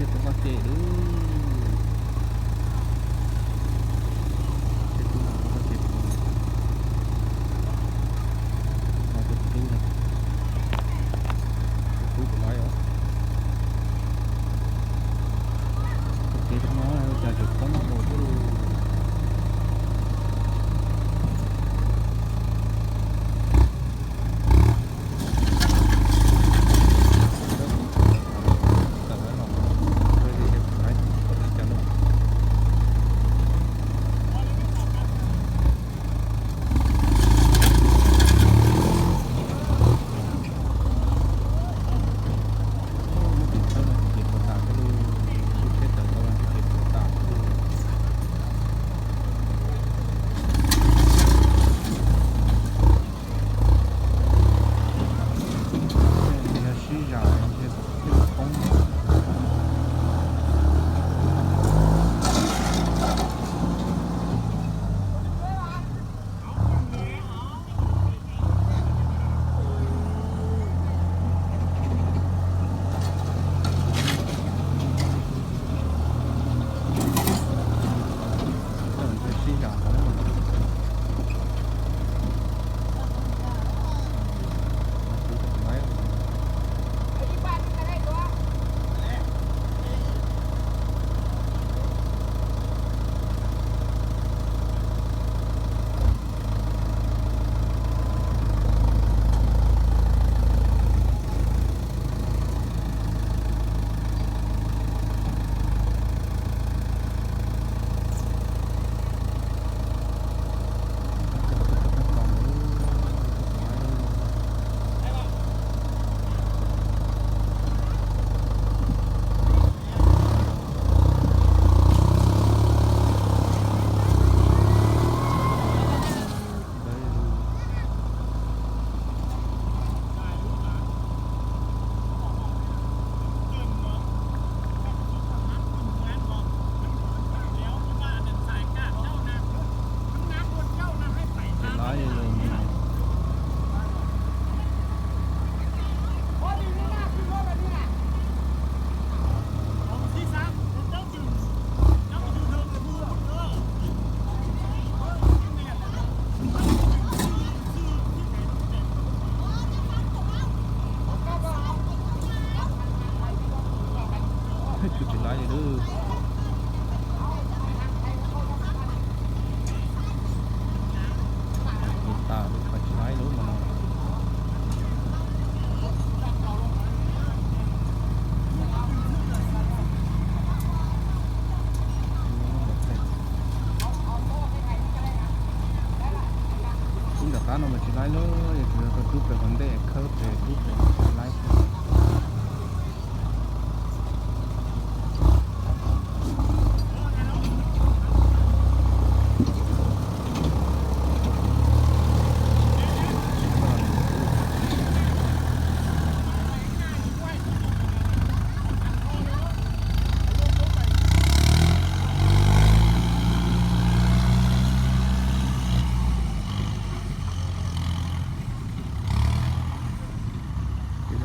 Rau koj cem lawm. Tej tub no rau koj cem, no tus tub no, tus tub kuv laiv os. Tus kev rau no cas tseem poob mus thiab lauj. Lub tsheb tawm tau ces puas tas thiab lauj. Yog sib zam thiaj poob. Sib zam. Tsis laiv li lawm. Tus tas li qhov tsis laiv lawm mas no. Kub nram qab no mas tsis laiv lawm, yog tias rub pem qhov ntej khawb pem rub pem laiv. Ces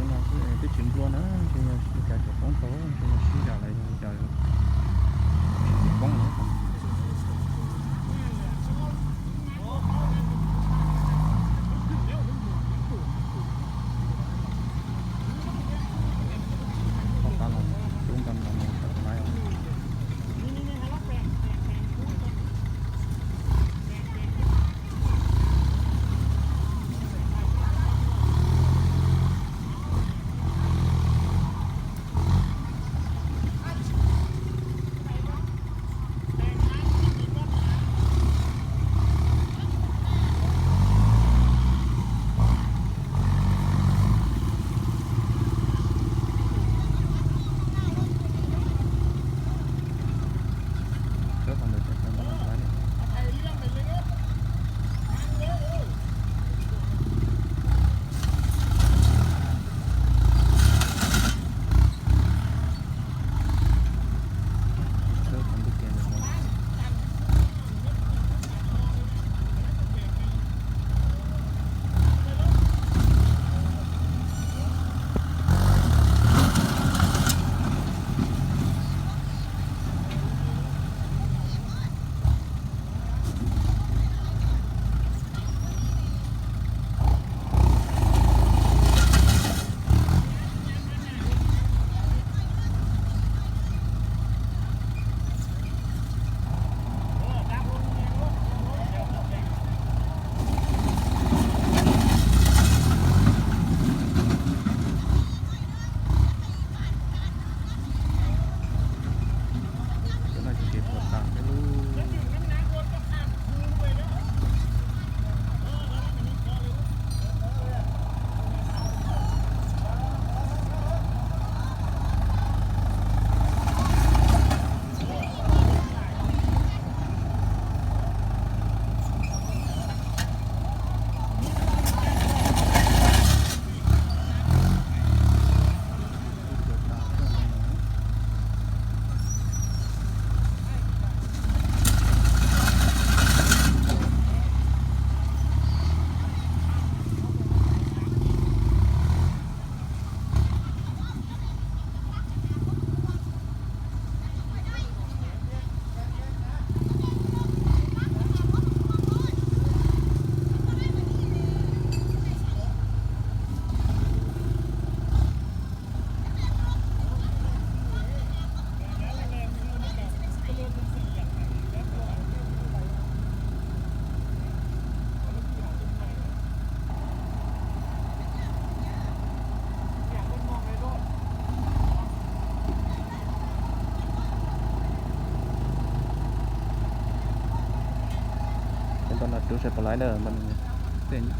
Lub sab pom laib na,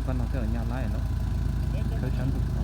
pab no tej nyab laib lawm, khawb sab ntug.